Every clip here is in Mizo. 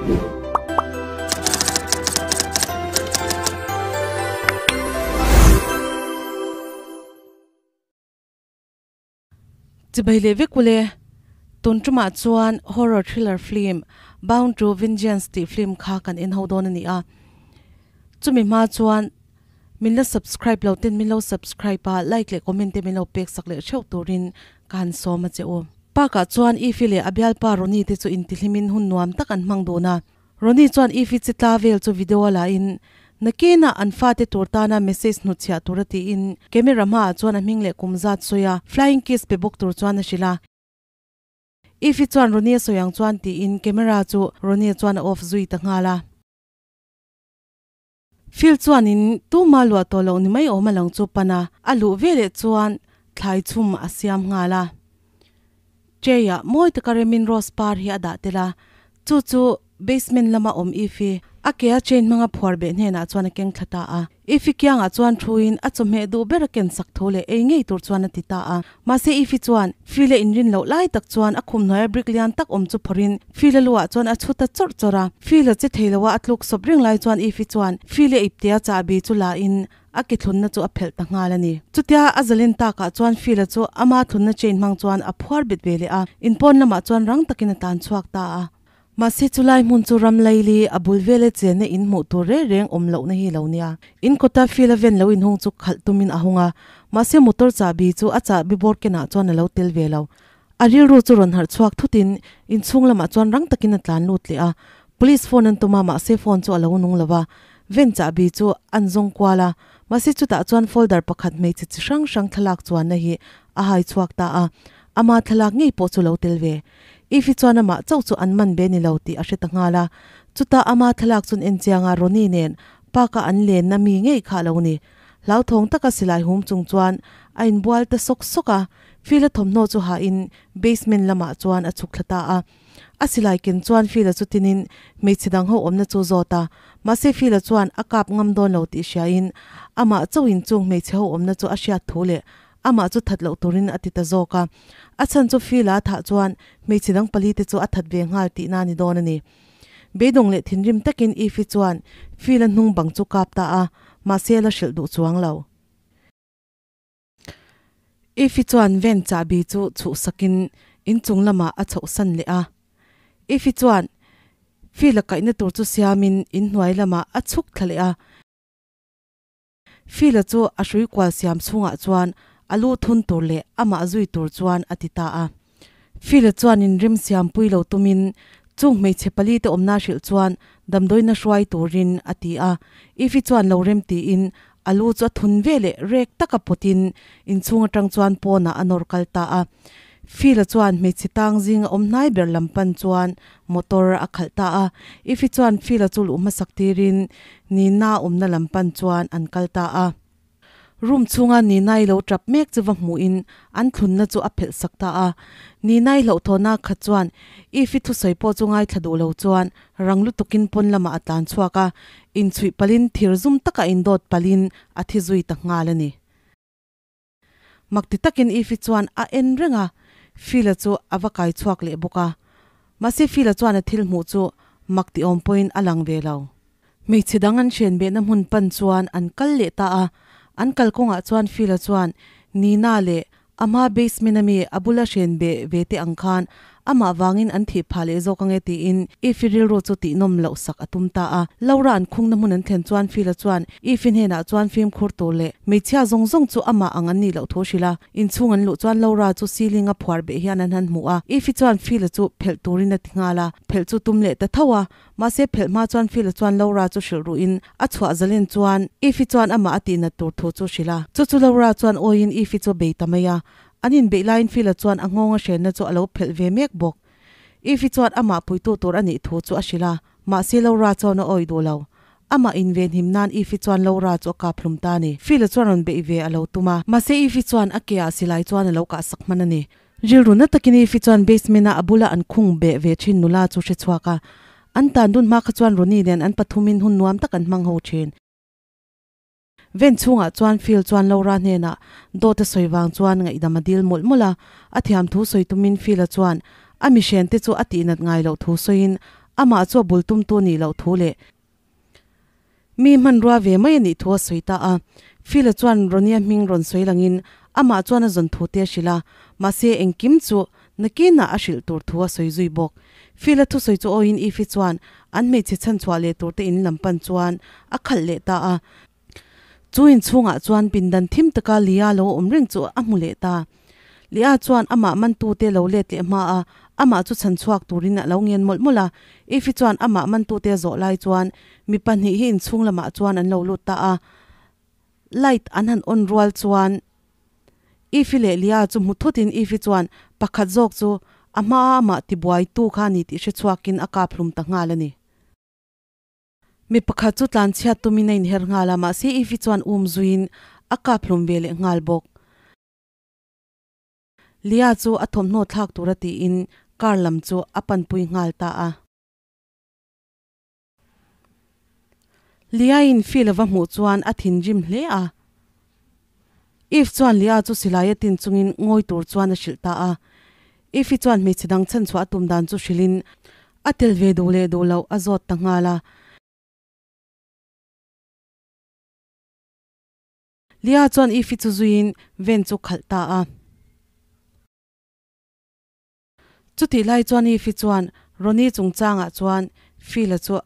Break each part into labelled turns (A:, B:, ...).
A: Chibai leh vek ule, tun tumah chuan horror thriller film Bound to Vengeance tih film kha kan en ho dawn a ni a. Chumi hma chuan min la subscribe lo ten min lo subscribe a, like leh comment te min lo pek sak leh theuh turin ka han sawm a che u. Park ah chuan Ify leh a bialpa Ronnie te chu intihlimin hun nuam tak an hmang dun a. Ronnie chuan Ify chi tla vel chu video a la in nakinah an fate tur tana message hnutchhiah tur a tiin camera hmaah chuan a hming leh kum zat sawi a, flying kiss pe bawk tur chuan a hrilh a. Ify chuan Ronnie a sawi ang chuan tiin camera chu Ronnie chuan a off zui ta nghal a. Phil chuan in tuma luah tawh loh ni mai awm a lang chu pan a, a luh veleh chuan thlai chhum a siam nghal a. Tray ah mawi taka remin rose par hi a dah tel a, chu chu basement lama awm Ify a ke a chain hmanga phuar beh hnenah chuan a keng thla ta a. Ify kiangah chuan thuin a chawhmeh duh ber a ken sak tho leh ei ngei tur chuan a ti ta a. Mahse Ify chuan Phil a inrin loh lai tak chuan a khum hnuaia brick lian tak awm chu phawrhin Phil a luah chuan a chhut a chawrh chawrh a. Phil a che thei lo a, a tluk sawp reng lai chuan Ify chuan Phil a iptea chahbi chu la in a ke thlunna chu a phelh ta nghal a ni. Chutia a zalen takah chuan Phil a chu ama thlunna chain hmang chuan a phuar bet ve leh a, inpawn lamah chuan rang takin a tlan chhuak ta a. Mahse chulai hmun chu ram laili a bul vele chenna in hmuh tur reng reng awm lohna hi lo nia. In kawta fil a ven lo inhung chu khalh tumin a hung a, mahse motor chahbi chu a chahbi bawr kenah chuan a lo tel ve lo. A rilru chu rawn harh chhuak thutin inchhung lamah chuan rang takin a tlan lut leh a. Police phone an tum a, mahse phone chu a lo nung lo va. Ven chahbi chu an zawng kual a, mahse chutah chuan folder pakhat hmeichhe chi hrang hrang thlalak chuanna hi a hai chhuak ta a, ama thlalak ngei pawh chu lo tel ve. Ify chuan amah chauh chu an man ve ni lo tih a hre ta nghal a, chutah ama thlalak chun en chianga Ronnie nen park-a an lenna mi ngei kha a lo ni. Hlauthawng taka silai hum chung chuan a inbual ta sawk sawk a, Phil-a thawmhnaw chu hahin basement lamah chuan a chhuk thla ta a. A silai ken chuan Phil-a chu tinin hmeichhe dang ho awmna chu zawt a, mahse Phil-a chuan a kap ngam dawn lo tih hriain amah chauhin chung hmeichhe ho awmna chu a hriat thu leh Amah chu that loh turin a ti ta zawk a. A chhan chu Phil-a a thah chuan hmeichhe dang pali te chu a that ve nghal tihna a ni dawn a ni. Beidawng leh thinrim takin Ify chuan Phil-a hnung bang chu kap ta a, mahse a la hrilh duh chuang lo. Ify chuan van chahbi chu chhuhsakin inchung lamah a chhohsan leh a. Ify chuan Phil-a kaihna tur chu siamin inhnuai lamah a chhuk thla leh a. Phil-a chu a hrui kual siam chhungah chuan a lu thun tur leh amah zui tur chuan a ti ta a. Phil-a chuan inrim siampui lo tumin chung hmeichhe pali te awmna hrilh chuan damdawina hruai turin a ti a. Ify chuan lo rem tiin a lu chu a thun ve leh rek taka pawtin inchhung atang chuan pawnah a nawr kal ta a. Phil-a chuan hmeichhe tang zinga awm hnai ber lam pan chuan motor a khalh ta a. Ify chuan Phil-a chu luh hmasak tirin Nina awmna lam pan chuan an kal ta a. Room chhunga Nina-i lo tap mek chu va hmuhin an thlunna chu a phelh sak ta a. Nina-i hlauhthawhna khat chuan Ify thusawi pawh chu ngaithla duh lo chuan rang lutukin pawn lamah a tlan chhuak a, inchhuih palhin thir zum taka indawt palhin a thi zui ta nghal a ni. Mak ti takin Ify chuan a en reng a, Phil-a chu a va kai chhuak leh bawk a. Mahse Phil-a chuan a thil hmuh chu mak ti awm pawhin a lang ve lo. Hmeichhe dang an hren behna hmun pan chuan an kal leh ta a, an kalkawngah chuan Phil-a chuan Nina leh a hma basement ami a bula hren beh ve te ang khan Amah vangin an thih phah leh zawk ange tiin Ify rilru chu tihnawm loh sak a tum ta a. Laura an khungna hmun an thlen chuan Phil-a chuan Ify hnenah chuan fimkhur tur leh hmeichhia zawng zawng chu amah ang an nih loh thu hrilh a. Inchhung an luh chuan Laura chu ceiling a phuar beh hian an han hmu a. Ify chuan Phil-a chu phelh turin a ti nghal a, phelh chu tum leh ta tho a. Mahse phelh hma chuan Phil-a chuan Laura chu hrilh ruhin a chhuah zalen chuan Ify chuan amah a tihnat tur thu chu hrilh a. Chu chu Laura chuan awiin Ify chu bei ta mai a. An inbeih laiin Phil-a chuan a nghawng a hrenna chu a lo phelh ve mek bawk. Ify chuan amah puitu tur a nih thu chu a hrilh a, mahse Laura chuan a awih duh lo. Amah invenhim nan Ify chuan Laura chu a kap hlum ta a ni. Phil-a chuan rawn beih ve a lo tum a, mahse Ify chuan a ke ah silai chuan a lo kah sak hman a ni. Rilru na takin Ify chuan basement-a a bula an khung beh ve thin nula chu hre chhuak a. An tan dun hma kha chuan Ronnie nen an pathumin hun nuam tak an hmang ho thin. Ven chhungah chuan Phil chuan Laura hnenah dawt a sawi vang chuan ngaihdam a dil mawlh mawlh a, a thiam thu sawi tumin Phil-a chuan a mihrente chu a tihnat ngai loh thu sawiin amah chu a bul tumtu nih loh thu leh mi hmanrua ve mai a nih thu a sawi ta a. Phil-a chuan Ronnie-a hming rawn sawi langin amah chuan a zawn thu te a hrilh a, mahse engkim chu nakinah a hrilh tur thu a sawi zui bawk. Phil-a thusawi chu awiin Ify chuan an hmeichhe chhanchhuah leh tur te in lam pan chuan a khalh leh ta a. Chu inchhungah chuan pindan thim taka Lia lo awm reng chu a hmu leh ta. Lia chuan amah mantute lo let leh hma a, amah chu chhan chhuak turin a lo ngen mawlh mawlh a. Ify chuan amah mantute a zawh lai chuan mi pahnih hi inchhung lamah chuan an lo lut ta a. Light an han on rual chuan Ify leh Lia chu hmu thutin Ify chuan pakhat zawk chu a hmaa amah tibuaitu kha a ni tih hre chhuakin a kap hlum ta nghal a ni. Mi pakhat chu tlanchhiat tumin a inher nghal a, mahse Ify chuan um zuiin a kap hlum ve leh nghal bawk. Lia chu a thawmhnaw thlak tura tiin car lam chu a panpui nghal ta a. Lia-in Phil a va hmuh chuan a thinrim hle a. Eve chuan Lia chu silai a tin chungin ngawi tur chuan a hrilh ta a. Eve-i chuan hmeichhe dang chhanchhuah a tum dan chu hrilhin a tel ve duh leh duh loh a zawt ta nghal a. Lia chuan Eve-i chu zuiin van chu khalh ta a. Chutih lai chuan Ify chuan Ronnie chungchangah chuan Phil-a chu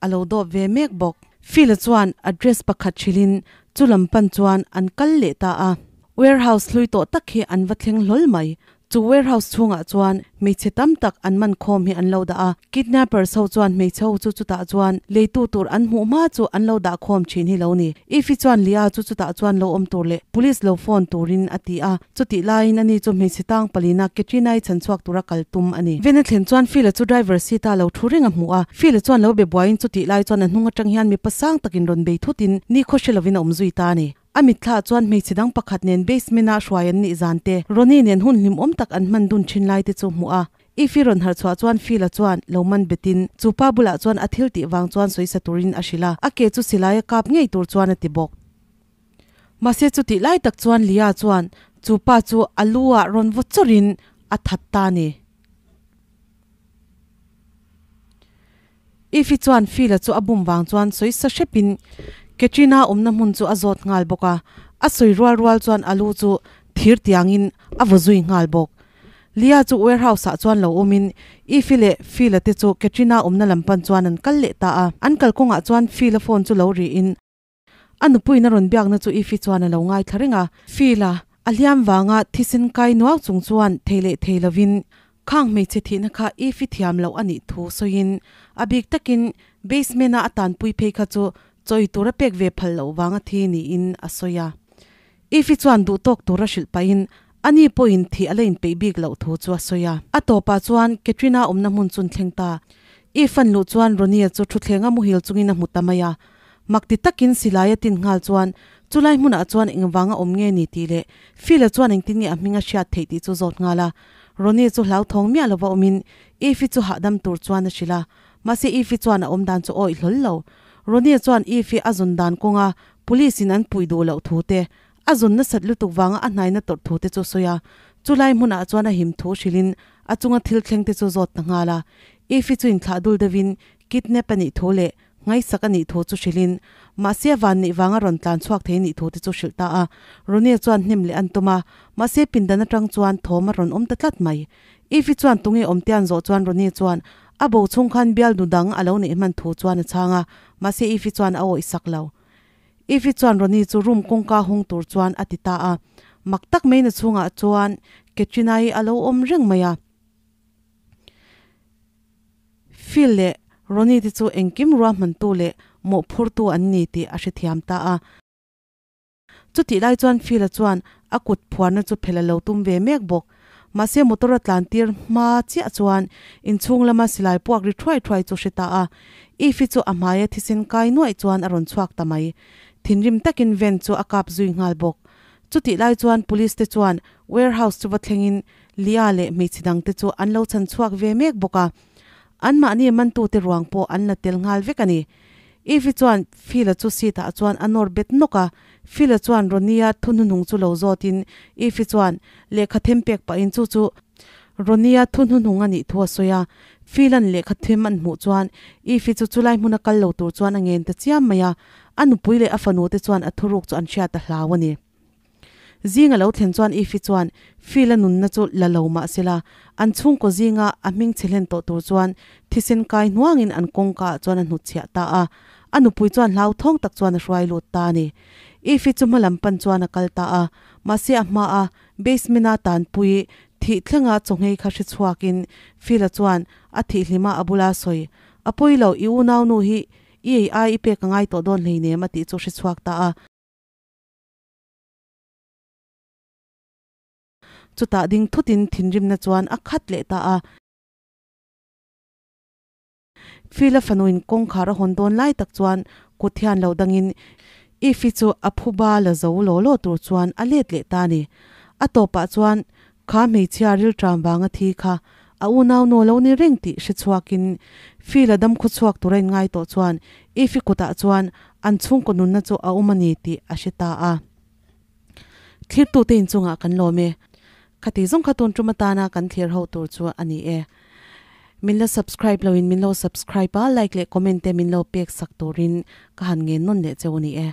A: a lo dawp ve mek bawk. Phil-a chuan address pakhat hrilhin chu lam pan chuan an kal leh ta a. Warehouse hlui tawh tak hi an va thleng hlawl mai. Chu warehouse chhungah chuan hmeichhe tam tak an man khawm hi an lo dah a. Kidnappers ho chuan hmeichhe ho chu chutah chuan leitu tur an hmuh hma chu an lo dah khawm thin hi lo ni. Ify chuan Lia chu chutah chuan lo awm tur leh police lo phone turin a ti a. Chutih laiin ani chu hmeichhe tang palina Katrina-i chhan chhuak tura kal tum a ni. Vena thlen chuan Phil-a chu driver seat-a lo thu reng a hmu a. Phil-a chuan lo be buaiin chutih lai chuan a hnung atang hian mipa sang takin rawn bei thutin nikhaw hre lovin a awm zui ta a ni. A mitthlaah chuan hmeichhe dang pakhat nen basement-a hruai an nih zan te, Ronnie nen hun hlimawm tak an hman dun thin lai te chu hmuh a. Ify rawn harh chhuah chuan Phil-a chuan lo man betin chu pa bulah chuan a thil tih vang chuan sawisa turin a hrilh a, a ke chu silai a kap ngei tur chuan a ti bawk. Mahse chutih lai tak chuan Lia chuan chu pa chu a lu ah rawn vaw chawrhin a that ta a ni. Ify chuan Phil-a chu a bum vang chuan sawi sa hrepin Katrina awmna hmun chu a zawt nghal bawk a, a sawi rual rual chuan a lu chu thir tiangin a vaw zui nghal bawk. Lia chu warehouse ah chuan lo awmin Ify leh Phil-a te chu Katrina awmna lam pan chuan an kal leh ta a. An kalkawngah chuan Phil-a phone chu lo rihin A nupuiin a rawn biakna chu Ify chuan a lo ngaithla reng a. Phil-a a hliam vanga thisen kai nuau chung chuan thei leh thei lovin khang hmeichhe thihna kha Ify thiam loh a nih thu sawiin a bik takin basement-a a tanpui phei kha chu chawi tura pek ve phal loh vanga thi niin a sawi a. Ify chuan duh tawk tura hrilh pahin ani pawhin thih a la inpeih bik loh thu chu a sawi a. A tawpah chuan Katrina awmna hmun chu an thleng ta. If an luh chuan Ronnie-a chu thuthlenga muhil chungin a hmu ta mai a. Mak ti takin silai a tin nghal chuan chulai hmunah chuan engvanga awm nge ni tih leh Phil-a chuan engtin nge a hming a hriat theih tih chu zawt nghal a. Ronnie chu hlauthawng miah lova awmin Ify chu hahdam tur chuan a hrilh a. Mahse Ify chuan a awm dan chu awih hlawl lo. Ronnie chuan Ify a zun dan kawnga Police in an puih duh loh thu te, a zun nasat lutuk vanga a hnaina tawrh thu te chu sawi a. Chulai hmunah chuan a him thu hrilhin a chunga thil thleng te chu zawt ta nghal a. Ify chu inthlah dul deuhin kidnap a nih thu leh Ngaihsak a nih thu chu hrilhin, mahse a van neih vanga rawn tlan chhuak thei nih thu te chu hrilh ta a. Ronnie chuan hnem leh an tum a, mahse pindan atang chuan thawm a rawn awm ta tlat mai. Ivy chuan tunge awm te an zawh chuan Ronnie chuan a bo chhung khan bial nu dang a lo neih hman thu chuan a chhang a, mahse Ivy chuan a awihsak lo. Ivy chuan Ronnie chu room kawngka hawng tur chuan a ti ta a, mak tak mai na chhungah chuan Katrina-i a lo awm reng mai a. Phil leh Ronnie te chu engkim ruahmantu leh mawhphurtu an ni tih a hrethiam ta a. Chutih lai chuan Phil-a chuan a kut phuarna chu phelh a lo tum ve mek bawk. Mahse motor a tlan tir hma chiah chuan inchhung lama silai puak ri thuai thuai chu hre ta a. Ify chu a hmaia thisen kai nuaih chuan a rawn chhuak ta mai. Thinrim takin van chu a kap zui nghal bawk. Chutih lai chuan police te chuan warehouse chu va thlengin Lia leh hmeichhe dangte chu an lo chhan chhuak ve mek bawk a, anmahni mantute ruang pawh an la tel nghal vek a ni. Ivy chuan Phil-a chu seat-ah chuan a nawr bet nawk a, Phil-a chuan Ronnie-a thu hnuhnung chu lo zawtin Ivy chuan lehkha them pek pahin chu chu Ronnie-a thu hnuhnung a nih thu a sawi a. Phil-a'n lehkha them an hmuh chuan Ify chu chulai hmuna kal lo tur chuan a ngen ta chiam mai a, a nupui leh a fanu te chuan a thuruk chu an hriat a hlau a ni. Zing a lo thlen chuan Ify chuan Phil-a nunna chu la lo mah se la, an chhungkaw zinga a hming chhe hlen tawh tur chuan thisen kai hnuangin an kawngka ah chuan a hnutchhiah ta a, a nupui chuan hlauthawng tak chuan a hruai lut ta a ni. Ify chu hma lam pan chuan a kal ta a, mahse a hma a basement-a tanpui thih thlenga chawnghei kha hre chhuakin Phil-a chuan a thih hlima a bula sawi, A pawi lo, i unaunu hi i ei ai i pek a ngai tawh dawn hleinem a tih chu hre chhuak ta a. Chutah ding thutin thinrimna chuan a khat leh ta a. Phil-a fanuin kawngkhar a hawn dawn lai tak chuan kut hian lo dangin Ify chu a phuba la zo law law tur chuan a let leh ta a ni. A tawpah chuan kha hmeichhia rilṭam vanga thi kha a unau naw lo ni reng tih hre chhuakin Phil-a dam khawchhuak tura inngai tawh chuan Ify kutah chuan an chhungkaw nunna chu a awm a ni tih a hre ta a. Thlirtute inchungah kan lawm e. Khati zawng kha tun tum atana kan thlir ho tur chu a ni e. Min la subscribe loin min lo subscribe a, like leh comment te min lo pek sak turin ka han ngen nawn leh cheu a ni e.